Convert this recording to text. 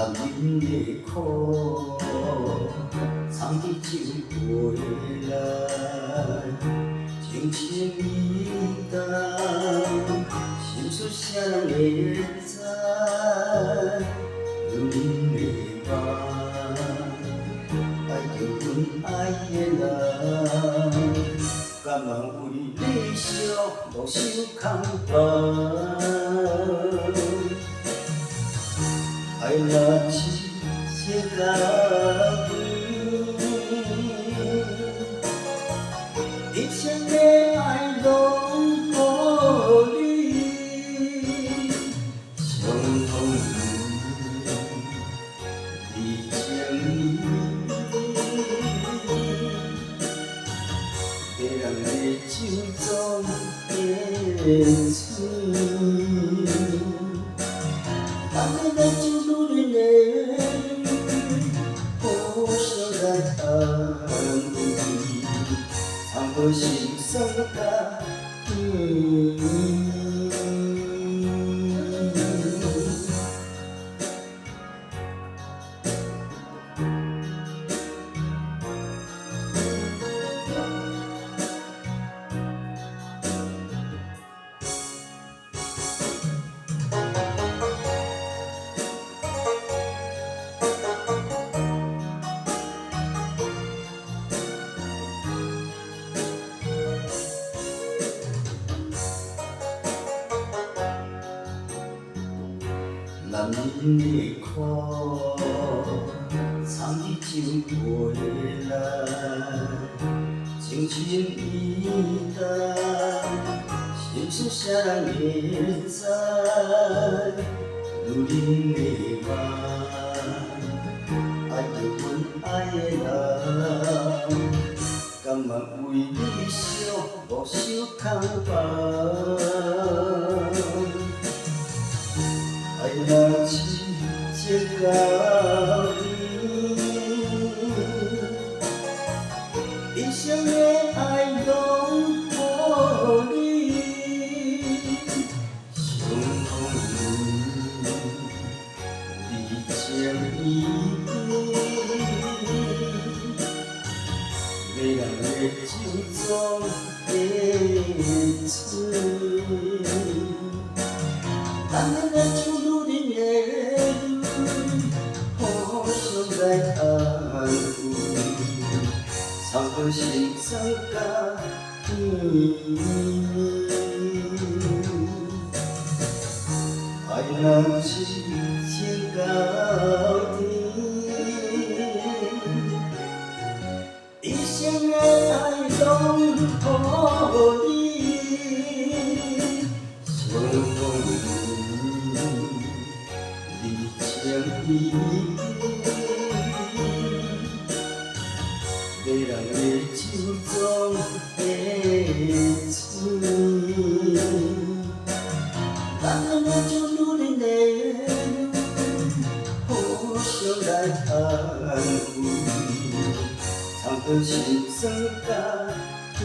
男人的苦，藏佇酒杯內，情深意重，心事啥人會知？女人的夢，愛著阮愛的人，甘願為理想無守空房。愛若是情到甜，一生的愛攏予你，傷痛你情意，迷人的酒糭的醒。男人的酒女人的泪，互相來安慰，藏無心酸甲甜。男人的苦，藏佇酒杯內，情深意重，心事啥人會知？女人的夢，愛著阮愛的人，甘願為理想無守空房。愛若是情到甜，一生的愛攏予你，傷痛你情意，迷人的酒糭的醒。男人的酒，女人的淚，互相來安慰，藏無心酸甲甜。愛若是情到甜，一生的愛攏予你，傷痛你情意，迷人的酒糭的醒。男人的酒，女人的淚，互相來安慰，藏著心酸甲甜。